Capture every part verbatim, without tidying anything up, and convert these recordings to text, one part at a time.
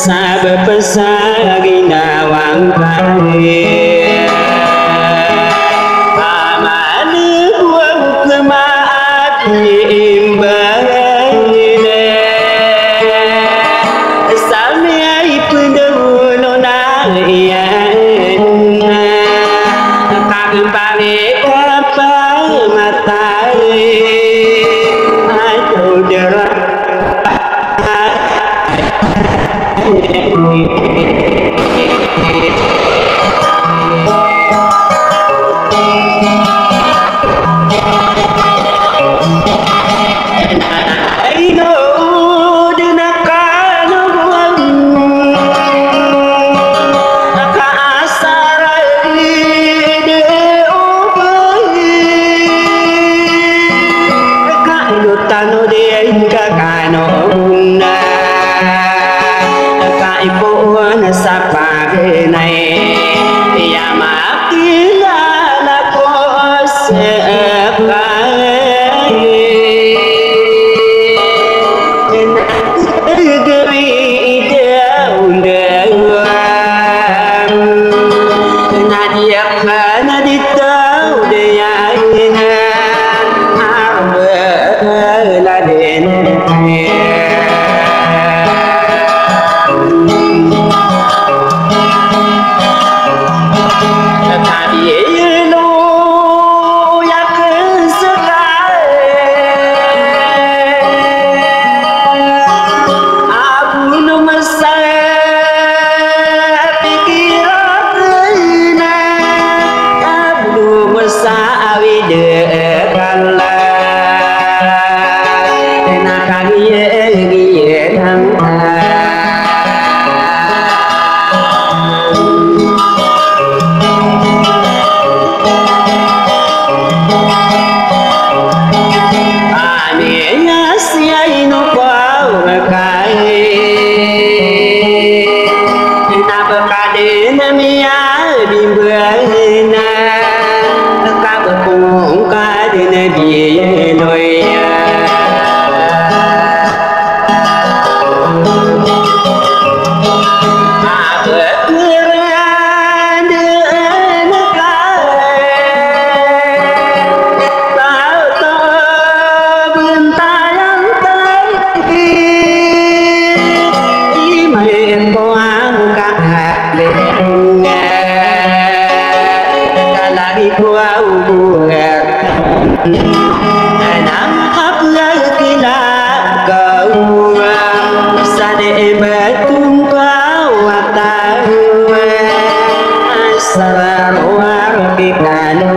Sabap sa ginawang pare, a malebwaw ka maapimbaran, sa miyai pendaw no na iyan, ka pare ka pamatay, a tawdara. Ka ino tano di ka kano na, ka ipo na sa paganay, iya makilala ko sa ka. Gawii daw ndaw, na di ka na di taw daya ina, a ba la din. Tabi ino ya ka sa ka, a bo no masa pikiran na, a bo no masa awid kala, na kagiya giya. Amiya siya ino ko awakay, na ba ka den miya bimbana, ka ba ko ka den biya loya. Anam hapla kila kawa, sa de ba tungkawa tawa, sa warwar pikanu.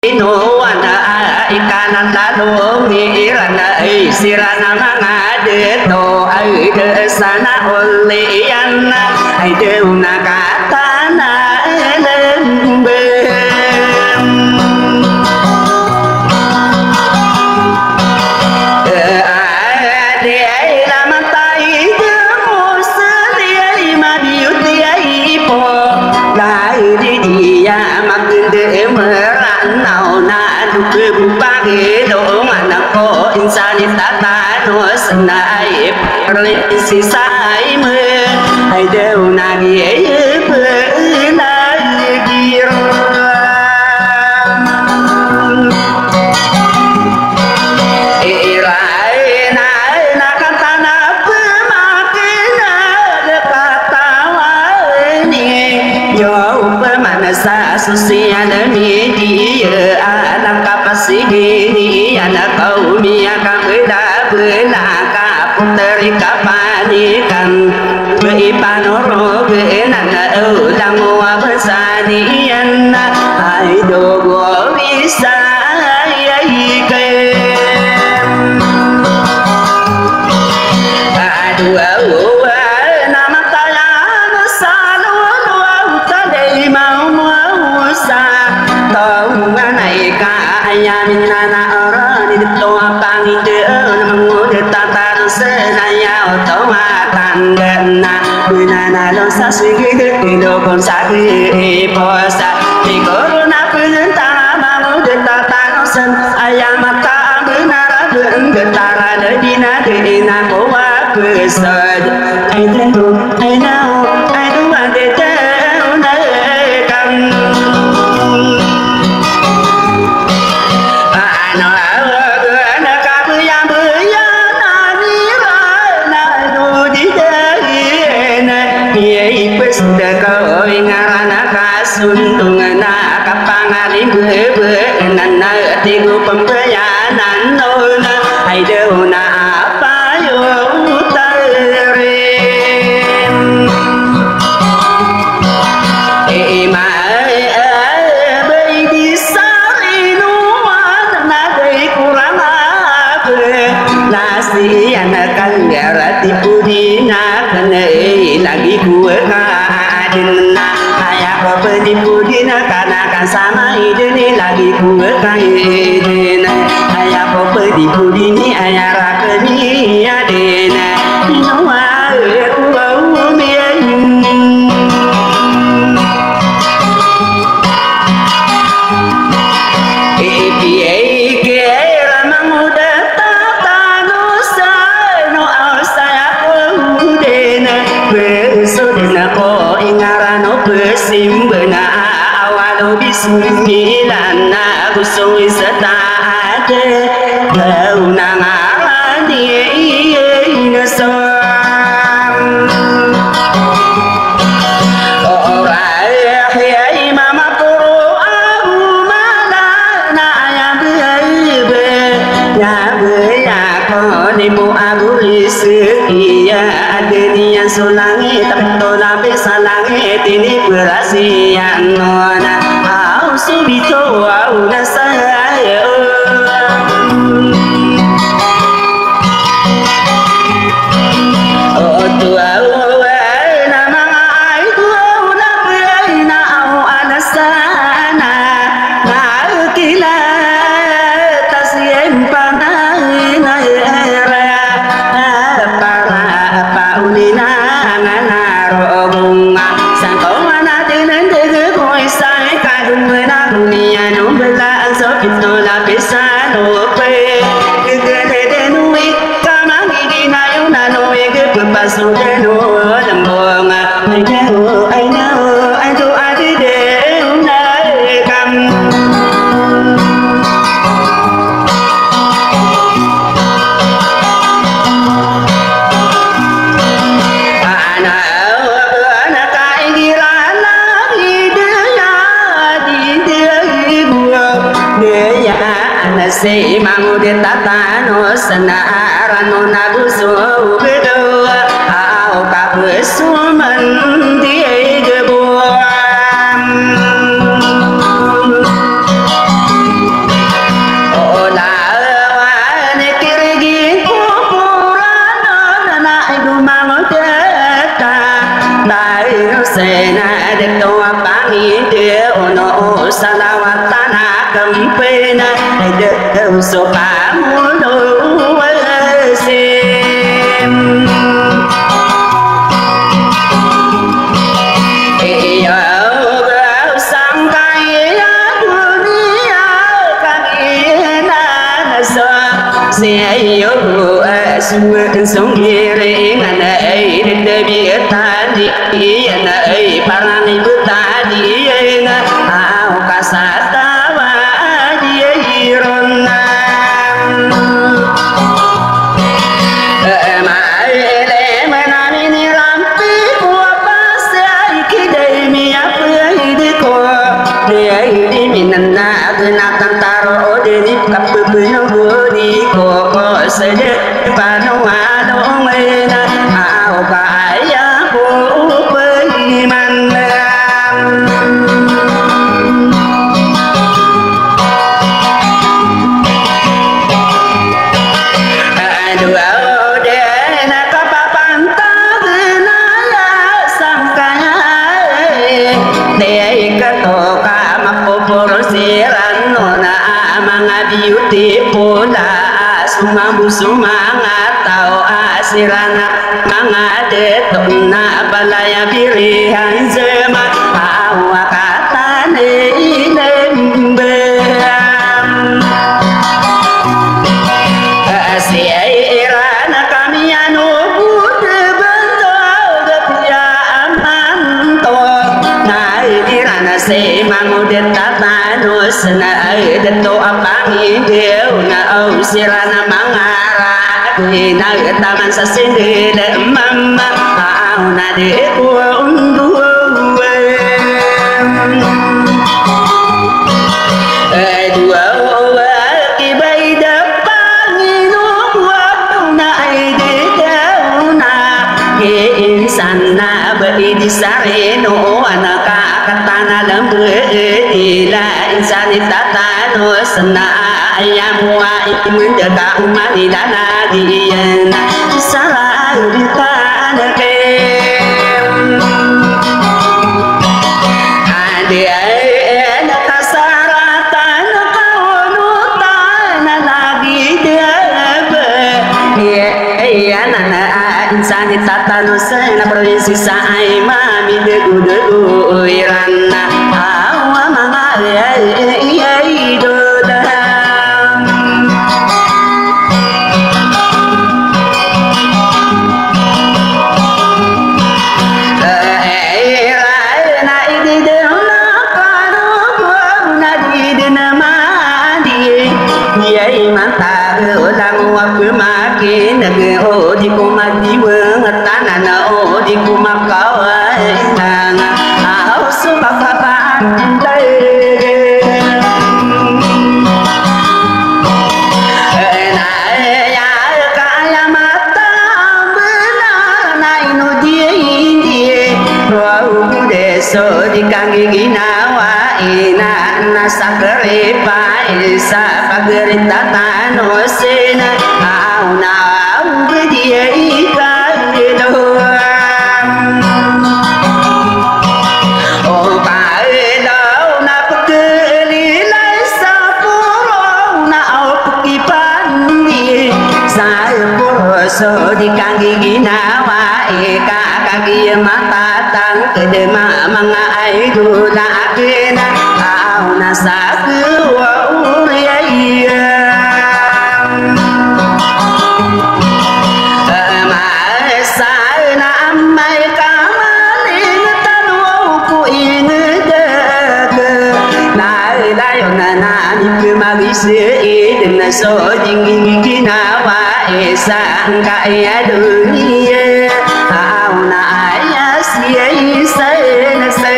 Ino wana ikana tano mi irana, ay sirana manga deto, ay de sana oliyan, ay de una katana lembem. Adi ay lamatay de mo sadi ay mabiyut ay ipo. Lay di diya magde meranaw na duk bupagedong anako insani tatanos na ay Risi saime, ay daw nagi ay penagir. Iray na, na katana pemakena de katawani. Yo pemanasa sosial media, anak kapasigini, anak Tari kapanikan, ba i panorog inan a olang o abasani iyan na ay dogo isa ay ay kay. Aduwa uwa na matayan sa lolo uta day mawasa. Taw manay ka aya minana oran i dito a pangidaan mangod tatarosen aya oto a tangga na. Minana lo sa sige de ilo kon sa ge iposa. Di korona penen tama mangod tatarosen aya mata a benara benggetara na dina de ina kowa. Pesod, ay tengko, ay nao, ay duwa de tao na ekam. Ano awag na kabeya-beya na nira na dodi dai na. Iya ipes da ko ingaran na kasundung na kapangalim bebe na na tigo pembeyanan no na. Ay daw na Payo tarim. Ima, e, e, bay di sarino man na day kurang abe. Nasi anak kan garati pudi na kan, e, lagi kue ka adin na. Aya ko pedi pudi na kana kan sama idin lagi kue ka idin. Aya ko pedi pudi ni aya rakeni adin. Ino wa, e, wa, wa, mi, e, im. Ipi, e, ke, ra, mangoda, ta, ta, no, sa, no, a, sa, ya, ko, u, de, na. Beso de na ko ingaran o besimba na a, awal o bismillah na gusto isa ta ade. Daw na ngaran di ina sa. Ora, e, e, mama koro, a, u, ma, na, na, ya, be, be, ya, be, ya, ko, ni, mo, a, bu, ri, se, i, ya, a, de, ni, ya, so, langit, a, be, to, la, be, sa, langit, ini, berasi, ya, no, na, a, u, su, bi, to, a, u, na, sa, ya, o. Sangkaw a na di nandeg ko isa i kadongan a doniya no bala so pito lapisan o pe. Gegede den o i kamangiginayon a no i gepepasoden o lembong a. Ay na o, ay na o, ay do a di de o na e kam. Ana, ana ka igira na idaya di de ibu. Deya ana se mango de tatano sana arano na guso bedo. Aw ka beso man di gebo. Ola wan kirigi kukuran na idu mangudeta. Bayu sena de toa pangide ono salawatan a kempena de uso pamuno wasim. Iyo ba sangkai a doniya kami na so. Siya iyo ba suwa songgiringan ay dadabi tadi. Iyan ay parang ibu tadi iyan aw kasatawa diya iron na. Maile manami ni rampi ko pasi ay kiday miyapi ay di ko. Diya idi minanag na tantaro o dini kapipino budi ko ko sede pano ano. Ola a somambo so manga taw a siran a manga dato na palaya birihan zaman a wakatan i lembam. Siran kami ano botebento gapiya amanto na iran si mangodet a tano sena dato a pangidaw na o siran a manga ragina taman sa sindil mama aw na di ko ondowan. Dowa o wati bay da pangino ko na ay di daw na insan na ba idi sarino anak a katana lambe ila insan i tatanos na ayam wa imendeka umani dana diyan sara di tanakem. Adi ay anak a saratan ka onotan a lagi daba. Iya, iya, nana a insan i tatanos na probinsya sa ay mamidego-dego iran na awa manga iya, iya, iya, idodan. So di kangiginawa ina na sacrifice sa pagritatanos ina aw na aw gediya ikaido. O kaido na pagkililay sa puro na aw pagkipandi sa puro so di kangiginawa ika kagiya matatang kedema manga ay dula kena aw na sa kewa uriya iya. Maesa na amay ka malingetan o ko ingedag na layon na nani kemagisi iden na so dingin ginawa isa angka iya duniya. Aw na aya siya isa na sa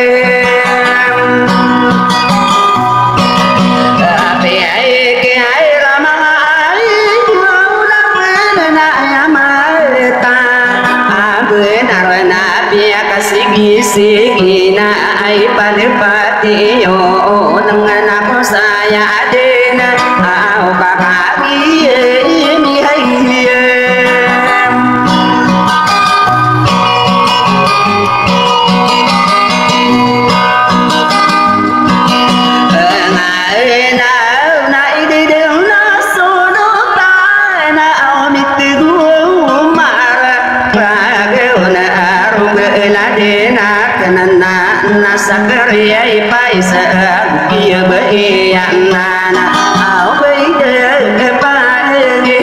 Sige, sige na ay palipati yo, o, dengan ako saya adin, aw kakaki, ini, hai, iya. Ngayon, aw, na ididil na sunutan, aw, mitiguman. Pagawna a rong bela dina kenana na sakariya ipaisa a biya baiya nana aw baida pagi.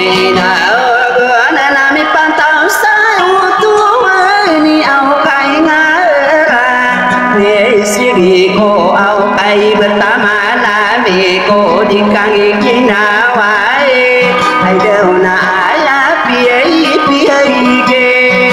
Ina ogo nana mipantaw sa utuwani aw kaingara. Sigi ko aw kay betamalami ko di kangiginawa e. Ay daw na aya piyay piyay ge.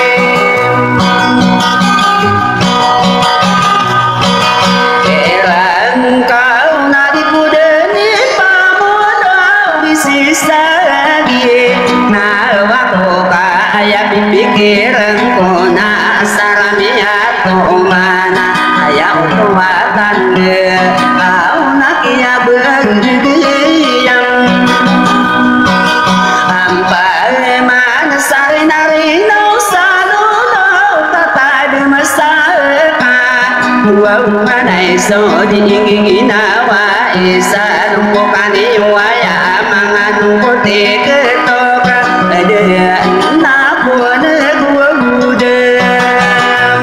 Erang kaw na di ko deni pamodaw di sisagi. Na wako ka aya pipikiran ko na saramiya Omana aya oto a tanda aw na kiyabagdagayang So di inggi ginawa isa nungko kaniwaya mangan nungko tiketok. Ada na pun gudem.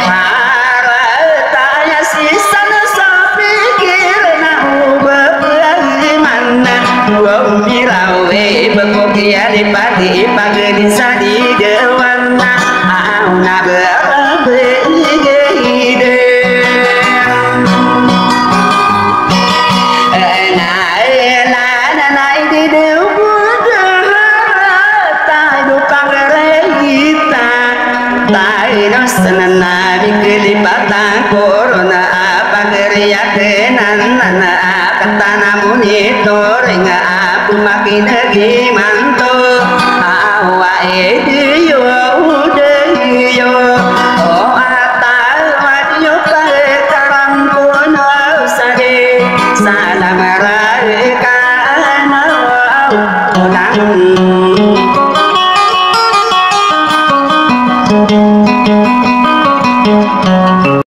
Harataya sisan sa pikir na ubah beriman. Dua umirawe beko kiya di pati pagedi sa di dewan. Aw na berabegede. Ena ena na na idi de ubud. Tayo pagreita. Tayo na senena di kelipatan korona a pageriya kenan na a ketana monitoring a pemakinegi manto. Awa ediyo udeyo. O atawa diyo pagkarampono sadi. Salamara